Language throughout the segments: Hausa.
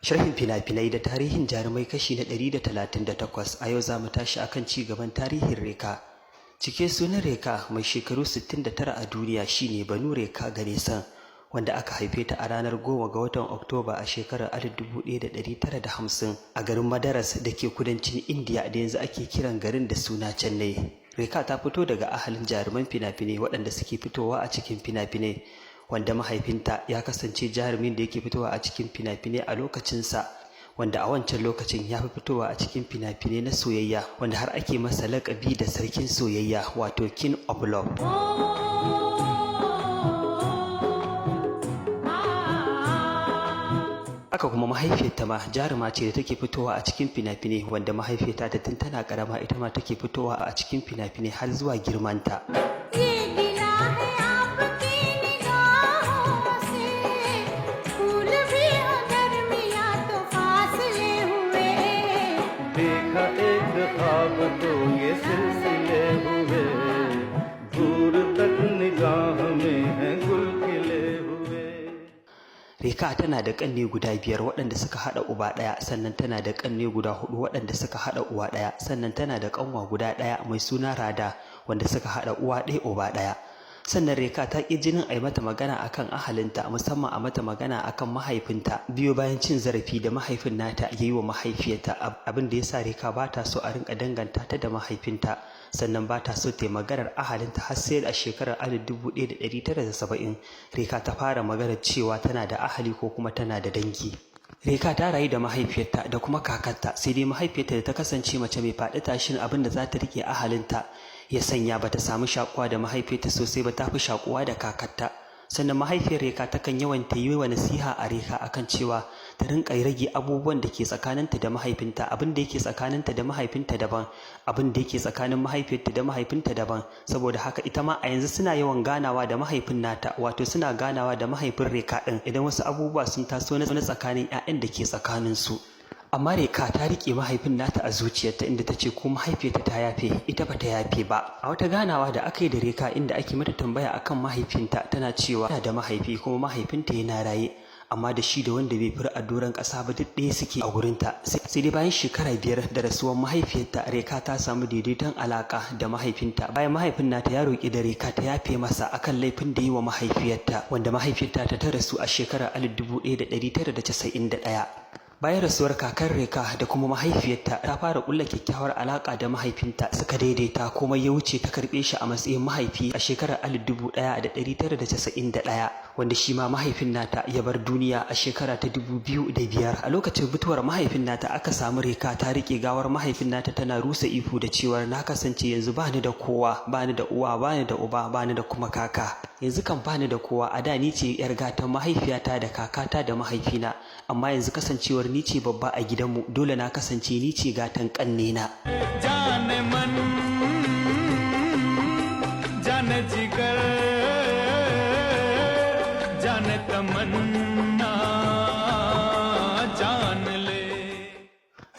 Sharhin fina-finai da tarihin jarumai kashi na 138. A yau za mu tashi akan ci gaban tarihin Rekha. Cike sunan Rekha mai shekaru 69 a duniya shine Banu Rekha Ganesan, wanda aka haife ta a ranar 10 ga watan Oktoba a shekarar 1950 a garin Madaras da ke kudancin Indiya da yanzu ake kiran garin da suna Chennai. Rekha ta fito daga ahalin jaruman fina-finai waɗanda suke fitowa a cikin fina-finai, wanda mahaifinta ya kasance jarumin da yake fitowa a cikin fina-finai a lokacinsa, wanda a wancan lokacin ya fi fitowa a cikin fina-finai na soyayya, wanda har ake masa laƙabi da sarkin soyayya, wato King of Love. Haka kuma mahaifiyarta ma jaruma ce da take fitowa a cikin fina-finai, wanda mahaifiyarta ta tun tana karama ita ma take fitowa a cikin fina-finai har zuwa girmanta. ये गिला है आपकी निगाहों से, फूल भी हो दरमियां तो फासले हुए। देखा एक ख्वाब तो ये सिलसिले हुए, दूर तक निगाह में है गुल खिले हुए। Rekha tana da ƙanne guda biyar waɗanda suka haɗa uba ɗaya, sannan tana da ƙanne guda huɗu waɗanda suka haɗa uwa ɗaya, sannan tana da ƙanwa guda ɗaya mai suna Rada wanda suka haɗa uwa ɗaya uba ɗaya. Sannan Rekha ta ƙi jinin a yi mata magana akan ahalinta, musamman a mata magana akan mahaifinta, biyo bayan cin zarafi da mahaifin nata ya yi wa mahaifiyarta, abin da ya sa Rekha ba ta so a rinka danganta ta da mahaifinta, sannan ba ta so ta yi maganar ahalinta har sai a shekarar 1970 Rekha ta fara maganar cewa tana da ahali ko kuma tana da dangi. Rekha ta rayu da mahaifiyarta da kuma kakarta, sai dai mahaifiyarta da ta kasance mace mai faɗi tashin abin da za ta riƙe ahalinta ya sanya bata samu shakuwa da mahaifiyarta sosai ba, ta fi shakuwa da kakarta. Sannan mahaifiyar Rekha takan yawan ta yi wa nasiha a Rekha akan cewa ta rinka rage abubuwan da ke tsakaninta da mahaifinta. Abin da yake tsakaninta da mahaifinta daban, abin da yake tsakanin mahaifiyarta da mahaifinta daban. Saboda haka ita ma a yanzu suna yawan ganawa da mahaifin nata, wato suna ganawa da mahaifin Rekha din idan wasu abubuwa sun taso na tsakanin 'ya'yan da ke tsakaninsu. Amma Rekha ta riƙe mahaifin nata a zuciyarta, inda ta ce ko mahaifiyarta ta yafe, ita ba ta yafe ba. A wata ganawa da aka yi da Rekha inda ake mata tambaya akan mahaifinta, tana cewa tana da mahaifi kuma mahaifinta yana raye, amma da shi da wanda bai fura a doron ƙasa ba duk ɗaya suke a gurinta. Sai dai bayan shekara 5 da rasuwar mahaifiyarta, Rekha ta samu daidaiton alaƙa da mahaifinta bayan mahaifin nata ya roƙi da Rekha ta yafe masa akan laifin da yi wa mahaifiyarta, wanda mahaifiyarta ta rasu a shekarar 1991. Bayan rasuwar kakar Rekha da kuma mahaifiyarta, ta fara kulla kyakkyawar alaka da mahaifinta, suka daidaita komai ya wuce, ta karbe shi a matsayin mahaifi a shekarar 1991, wanda shi ma mahaifin nata ya bar duniya a shekara ta 2005. A lokacin mutuwar mahaifin nata aka samu Rekha ta rike gawar mahaifin nata tana rusa ihu da cewar, "Na kasance yanzu bani da kowa, bani da uwa, bani da uba, bani da kuma kaka. Yanzu kan bani da kowa. A da ni ce yar gatan mahaifiyata da kakata da mahaifina, amma yanzu kasancewar ni ce babba a gidanmu, dole na kasance ni ce gatan ƙannena." जाने मन, जाने जिगर, जाने तमन्ना, जान ले।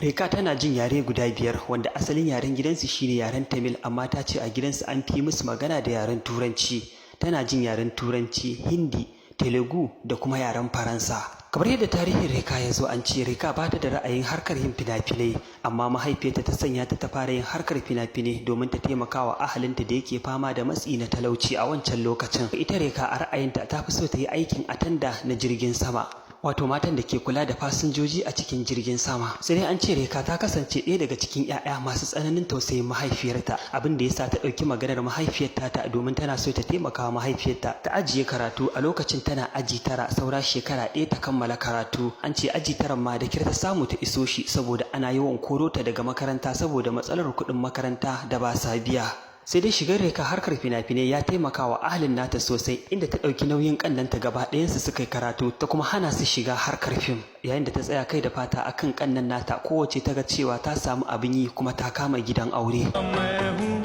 Rekha tana jin yare guda biyar, wanda asalin yaren gidansu shine yaren Tamil, amma ta ce a gidansu an fi musu magana da yaren Turanci. Tana jin yaren Turanci, Hindi, Telugu da kuma yaren Faransa. Kamar yadda tarihin Rekha ya zo, an ce Rekha ba ta da ra'ayin harkar yin fina-finai, amma mahaifiyarta ta sanya ta ta fara yin harkar fina-finai domin ta taimaka wa ahalinta da yake fama da matsi na talauci a wancan lokacin. Ita Rekha a ra'ayinta ta fi so ta yi aikin atanda na jirgin sama, wato matan da ke kula da fasinjoji a cikin jirgin sama. Sai dai an ce Rekha ta kasance ɗaya daga cikin 'ya'ya masu tsananin tausayin mahaifiyarta, abin da yasa ta ɗauki maganar mahaifiyarta ta domin tana so ta taimaka wa mahaifiyarta, ta ajiye karatu a lokacin tana aji tara saura shekara ɗaya ta kammala karatu. An ce aji taran ma da kyar ta samu ta iso shi, saboda ana yawan koro ta daga makaranta saboda matsalar kuɗin makaranta da ba sa biya. Sai dai shigar Rekha harkar fina-finai ya taimaka wa ahalin nata sosai, inda ta ɗauki nauyin ƙannanta gaba ɗayansu suka yi karatu, ta kuma hana su shiga harkar fim, yayin da ta tsaya kai da fata akan ƙannan nata, kowace ta ga cewa ta samu abin yi kuma ta kama gidan aure. मैं हूँ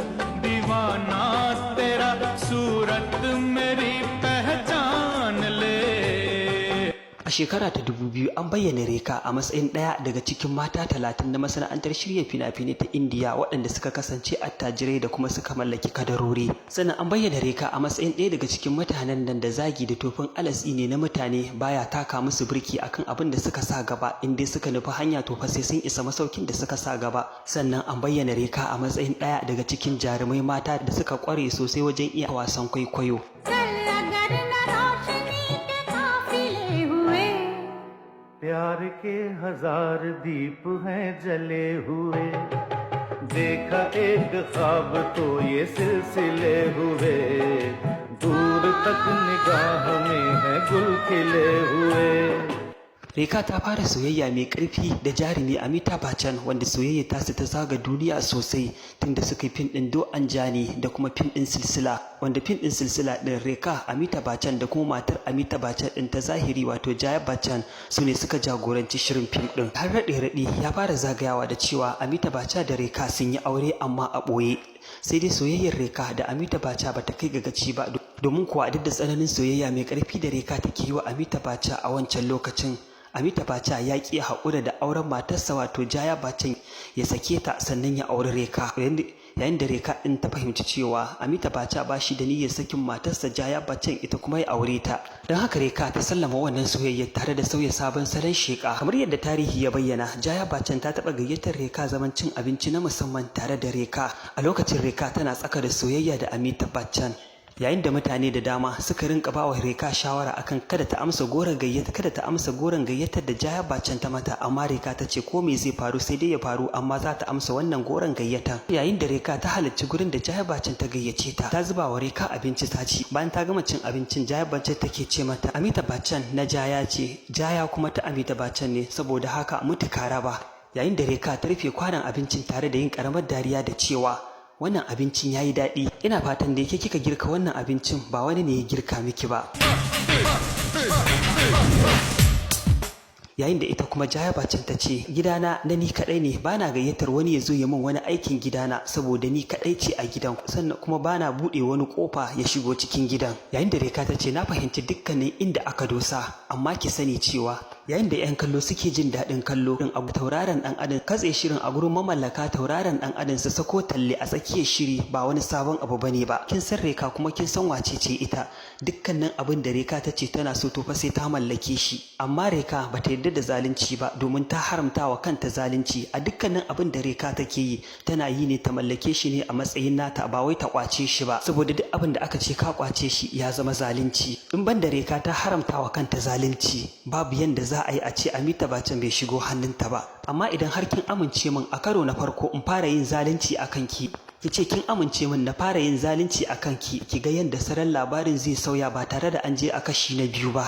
दीवाना तेरा, सूरत मेरी पहचान ले। A shekara ta 2000 an bayyana Rekha a matsayin ɗaya daga cikin mata 30 na masana'antar shirya fina-finai ta Indiya waɗanda suka kasance attajirai da kuma suka mallaki kadarori. Sannan an bayyana Rekha a matsayin ɗaya daga cikin mutanen nan da zagi da tofin alatsi ne na mutane baya taka musu birki akan abin da suka sa gaba, in dai suka nufi hanya to fa sai sun isa masaukin da suka sa gaba. Sannan an bayyana Rekha a matsayin ɗaya daga cikin jarumai mata da suka ƙware sosai wajen iya wasan kwaikwayo. कल अगर न रोशनी के काफिले हुए। प्यार के हजार दीप हैं जले हुए, देखा एक ख्वाब तो ये सिलसिले हुए, दूर तक निगाह में है गुल खिले हुए। Rekha ta fara soyayya mai ƙarfi da jarumi Amitabh Bachchan, wanda soyayya tasu ta zaga duniya sosai tunda suka yi fim ɗin Do Anjani da kuma fim ɗin Silsila, wanda fim ɗin Silsila ɗin Rekha, Amitabh Bachchan da kuma matar Amitabh Bachchan ɗin ta zahiri, wato Jaya Bachchan, su ne suka jagoranci shirin fim ɗin. Har raɗe-raɗe ya fara zagayawa da cewa Amitabh Bachchan da Rekha sun yi aure amma a ɓoye. Sai dai soyayyar Rekha da Amitabh Bachchan bata kai ga gaci ba, domin kuwa duk da tsananin soyayya mai ƙarfi da Rekha take yi wa Amitabh Bachchan a wancan lokacin, Amitabh Bachchan ya ƙi haƙura da auren matarsa, wato Jaya Bachchan, ya sake ta sannan ya auri Rekha. Yayin da Rekha ɗin ta fahimci cewa Amitabh Bachchan ba shi da niyyar sakin matarsa Jaya Bachchan ita kuma ya aure ta. Don haka Rekha ta sallama wannan soyayya tare da sauya sabon salon sheƙa. Kamar yadda tarihi ya bayyana, Jaya Bachchan ta taɓa gayyatar Rekha zaman cin abinci na musamman tare da Rekha. A lokacin Rekha tana tsaka da soyayya da Amitabh Bachchan. Yayin da mutane da dama suka rinka bawa Rekha shawara akan kada ta amsa goron gayyatar da Jaya Bachchan ta mata, amma Rekha ta ce ko me zai faru sai dai ya faru, amma za ta amsa wannan goron gayyata. Yayin da Rekha ta halarci gurin da Jaya Bachchan ta gayyace ta, ta zuba wa Rekha abinci ta ci. Bayan ta gama cin abincin, Jaya Bachchan take ce mata, "Amitabh Bachchan na Jaya ce, Jaya kuma ta Amitabh Bachchan ne, saboda haka mutu ka raba." Yayin da Rekha ta rufe kwanon abincin tare da yin karamar dariya da cewa, "Wannan abincin yayi daɗi, ina fatan da yake kika girka wannan abincin, ba wani ne ya girka miki ba." Yayin da ita kuma Jaya Bachchan ta ce, "Gidana na ni kaɗai ne, bana gayyatar wani ya zo ya min wani aikin gidana saboda ni kaɗai ce a gidan, sannan kuma bana buɗe wani ƙofa ya shigo cikin gidan." Yayin da Rekha ta ce, "Na fahimci dukkanin inda aka dosa, amma ki sani cewa yayin da 'yan kallo suke jin daɗin kallo din abu tauraron ɗan adam, katse shirin a gurin mamallaka tauraron ɗan adam su sako talle a tsakiyar shiri ba wani sabon abu bane ba. Kin san Rekha kuma kin san wace ce ita. Dukkanin abin da Rekha ta ce tana so to fa sai ta mallake shi. Amma Rekha bata yarda da zalunci ba, domin ta haramta wa kanta zalunci. A dukkanin abin da Rekha take yi, tana yi ne ta mallake shi ne a matsayin nata, ba wai ta kwace shi ba, saboda duk abin da aka ce ka kwace shi ya zama zalunci. In ban da Rekha ta haramta wa kanta zalunci, babu yanda za a yi a ce Amitabh Bachchan bai shigo hannunta ba. Amma idan har kin amince min a karo na farko in fara yin zalunci a kanki, ki ce kin amince min na fara yin zalunci a kanki, ki ga yanda salon labarin zai sauya ba tare da an je a kashi na biyu ba."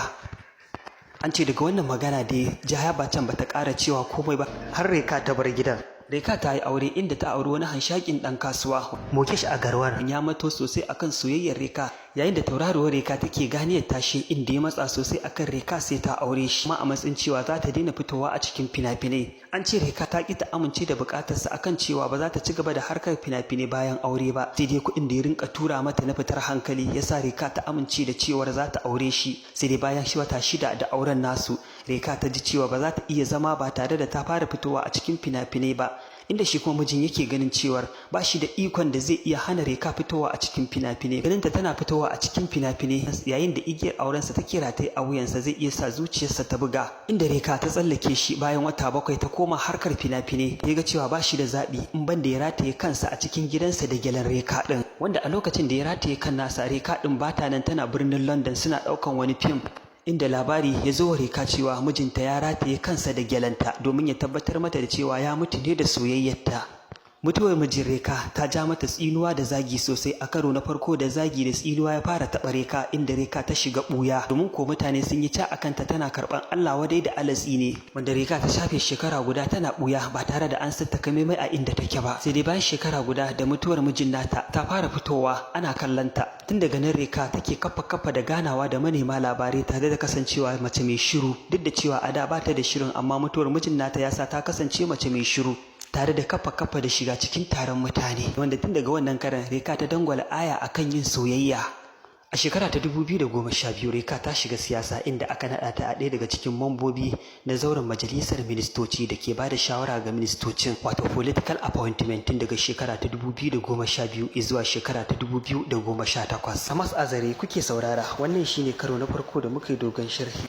An ce daga wannan magana dai Jaya Bachchan bata ƙara cewa komai ba har Rekha ta bar gidan. Rekha ta yi aure, inda ta auri wani hanshakin ɗan kasuwa, Mukesh Agarwal. Ya mato sosai akan soyayyar Rekha, yayin da tauraruwar Rekha take ganiyar tashi, inda ya matsa sosai akan Rekha sai ta aure shi, amma a matsayin cewa za ta daina fitowa a cikin fina-finai. An ce Rekha ta ki ta amince da bukatarsa akan cewa ba za ta ci gaba da harkar fina-finai bayan aure ba. Sai dai kuɗin da ya rinka tura mata na fitar hankali ya sa Rekha ta amince da cewar za ta aure shi. Sai dai bayan shi wata 6 da auren nasu, Rekha ta ji cewa ba za ta iya zama ba tare da ta fara fitowa a cikin fina-finai ba, inda shi kuma mijin yake ganin cewar ba shi da ikon da zai iya hana Rekha fitowa a cikin fina-finai. Ganinta tana fitowa a cikin fina-finai yayin da igiyar aurensa take rataye a wuyansa zai iya sa zuciyarsa ta buga, inda Rekha ta tsallake shi bayan wata 7 ta koma harkar fina-finai. Ya ga cewa ba shi da zaɓi in ban da ya rataye kansa a cikin gidansa da gyalen Rekha ɗin, wanda a lokacin da ya rataye kan nasa, Rekha ɗin bata nan, tana birnin London suna ɗaukan wani fim, inda labari ya zo wa Rekha cewa mijinta ya rataye kansa da gyalanta domin ya tabbatar mata da cewa ya mutu ne da soyayyarta. Mutuwar mijin Rekha ta ja mata tsinuwa da zagi sosai. A karo na farko da zagi da tsinuwa ya fara taɓa Rekha, inda Rekha ta shiga ɓuya, domin ko mutane sun yi ca a kanta tana karɓan Allah wadai da alatsi ne, wanda Rekha ta shafe shekara guda tana ɓuya ba tare da an san takamaimai a inda take ba. Sai dai bayan shekara guda da mutuwar mijin nata, ta fara fitowa ana kallonta. Tun daga nan Rekha take kafa kafa da ganawa da manema labarai tare da kasancewa mace mai shiru, duk da cewa a da bata da shirin, amma mutuwar mijin nata ya sa ta kasance mace mai shiru tare da kafa kafa da shiga cikin taron mutane, wanda tun daga wannan karan Rekha ta dangwala aya akan yin soyayya. A shekara ta 2012, Reka ta shiga siyasa, inda aka naɗa ta a ɗaya daga cikin mambobi na zauren majalisar ministoci da ke bada shawara ga ministocin, wato political appointment, tun daga shekara ta 2012 zuwa shekara ta 2018. Hamas Azare kuke saurara, wannan shine karo na farko da muka yi dogon sharhi.